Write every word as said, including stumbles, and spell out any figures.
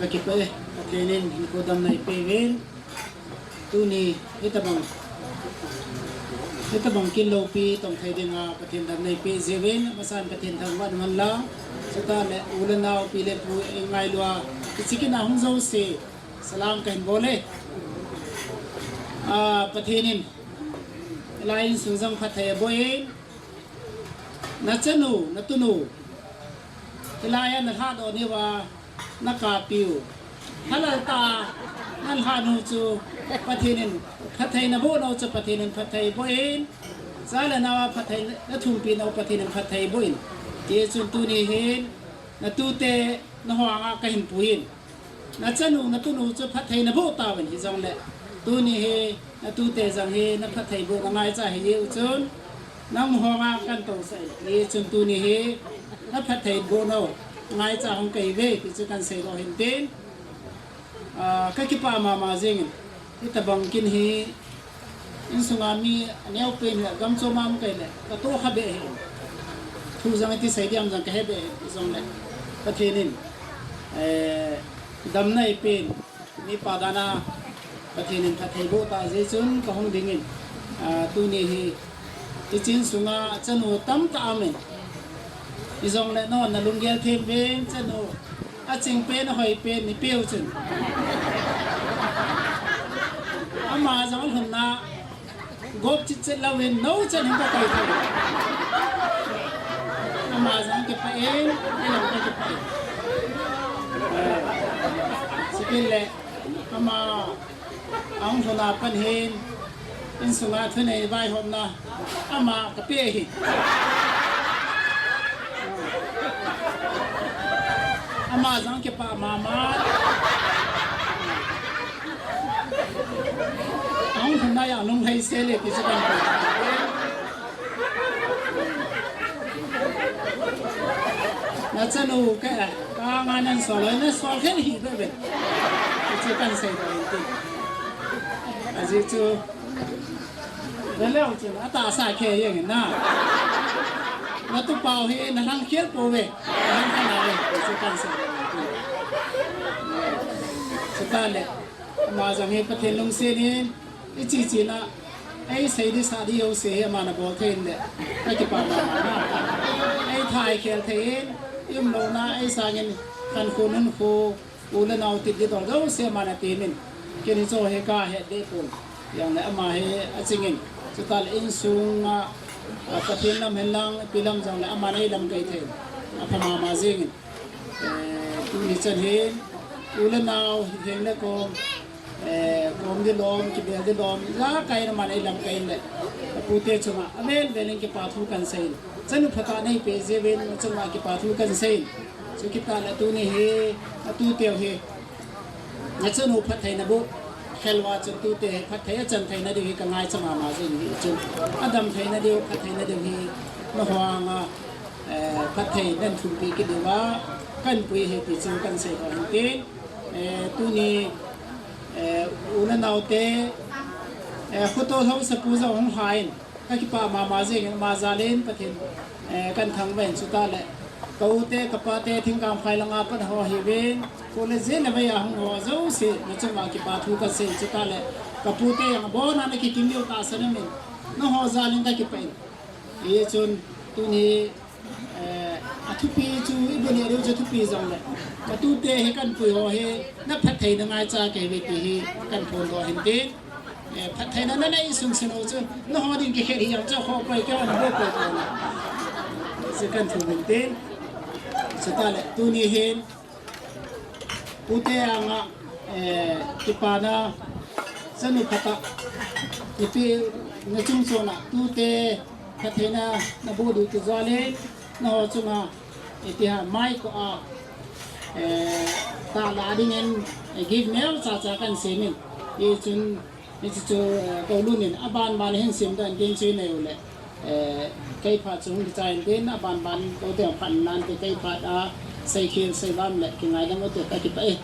Kakipah e, Pathen in hinkho damna eipeh uvin. Tuni, hitabang, hitabang kin loupi tong thei dinga Pathen damna eipeh jeh uvin, amasan Pathen thangvah in umhen lang. Chutah le, u le nao, pi le pu, eingailu a, hiche kin a hung jouse, salam kahin bol e. Ah, Pathen in, hilai insung jong phatthei aboh in, nachanu, natunu, hilai a nalhadoh uva, nakapiu, halal tah a nalhanu chu Pathen in phatthei naboh nau chu Pathen in phatthei boh in, cha le nao a phatthei nathumpi nau Pathen in phatthei boh in. Hichun tuni hin natute naho anga kahin pui in. Nachanu, natunu chu phatthei naboh tauvin hijongle, tuni hi natute jong hi naphatthei bohna ngaicha ahi jeh u chun, nangho anga kahin tousah in. Hichun tuni hi naphatthei boh nau ngaicha hung kahiuve ti chu kahin seidoh hin tin, ah, kakipah mama jengin. Hitabang kin hi insunga mi aneopen hi gam chom a um kei le katoh kha beh ahi. Thu jong iti sei diam jong kahe beh ahi jongle, Pathen in, eh, damna eipen, mipa dan a Pathen in phatthei boh tah jeh chun kahung dingin, ah, tuni hi hiche insunga chanu tamtah aumin. Hijongle nangho nalunggel them uvin, chanu aching pen, ahoi pen neipeu chun, ama jong alhunna gop chitchet louvin nou chan hin kakoi thei. Ama jong kipah in, kei jong kakipah in. Eh, chukit le ama ahung lhun a pat hin insunga thunei vaihopna ama kapeh ahi. Ama jong kipah mama. Ahung lhun a jong lunglhai sel e ti chu kahin ti. Nachanu kei a, kanga nasol lou, nasol khel hih beh beh. Ti chu kahin seidoh hin tin. Ajeh chu, veleu chun atahsa khe jeng in na. Natupau hi nalhang khel pouve. Nalhang khel a ve. Ti chu kahin seidoh hin tin. Chutah le, ama jong hi Pathen lungset in, iche che na, eisei ding sah ding jouse hi aman abol thei in le, kakipah mama na. Eitha eikhel thei in, i umlouna, eisangin khankho nunkho, u le nao tit ding dol jouse aman atemin. Kei hiche hi kahet deh pon. Jongle ama hi achingin. Chutah le insunga, ah, Pathen lam hen lang, ipi lam jongle aman eilamkai thei in. Apha mama jengin. Eh, tuni chan hin, u le nao, heng le kom, eh, kom ding lom, kibel ding lom, ijakai in aman eilamkai in le, apute chunga avel vel in kipa thu kahin sei in. Chanu phatah neipeh jeh uvin, nachanu a kipa thu kahin sei in. Chukit tah le tuni hi, atuteu hi, nachanu phatthei naboh khel uva chun tute hi phatthei achan theina diu hi kangaicha mama jeng in, hichun adam theina diu, phat theina diu hi, naho anga, eh, phatthei nahin thumpi kit diuva kahin pui ahi ti chu kahin seidoh hin tin. Eh, tuni, eh, u le naote, eh, Khoto Haosapu jong hung lha in, kakipah mama jengin ama jal in Pathen, eh, kahin thangvah in chutah le, ka u te, ka pa te, Thingkangphai langa pat ho hiuvin, college le vei a hung ho jouse, nachunga kipa thu kasei chutah le, ka pu te jong abon a nakikim diu tahsan umin, naho jal in kakipah in. Hichun, tuni, eh, athupi chu, iboh neh diu chu thupi jongle, ka tute hi kahin pui ho hi, naphattheina ngaicha kahiuve ti hi, kahin phondoh hin tin. Eh, phattheina nanei sung sung u chu, naho ding kikhet hi jong chu, kho koi kei hon bo koi koi na. Chu kahin thum in tin. Chutah le, tuni hin, pute anga, eh, kipana, chanu phatah, ipi nachung chon a, tute, phattheina naboh diu kijol in, naho chunga, iti ham, mai ko a, eh, tahlah dingin, eh, gift neocha cha kahin sem in. Hichun, hiche chu, eh, Koulun in, aban ban hin semdoh in tin chu inei u le. Eh, kei phat chu hung kichai in tin, aban ban, koute phat nante kei phat a, seikhel, seivam le, kingaidam u te, kakipah e.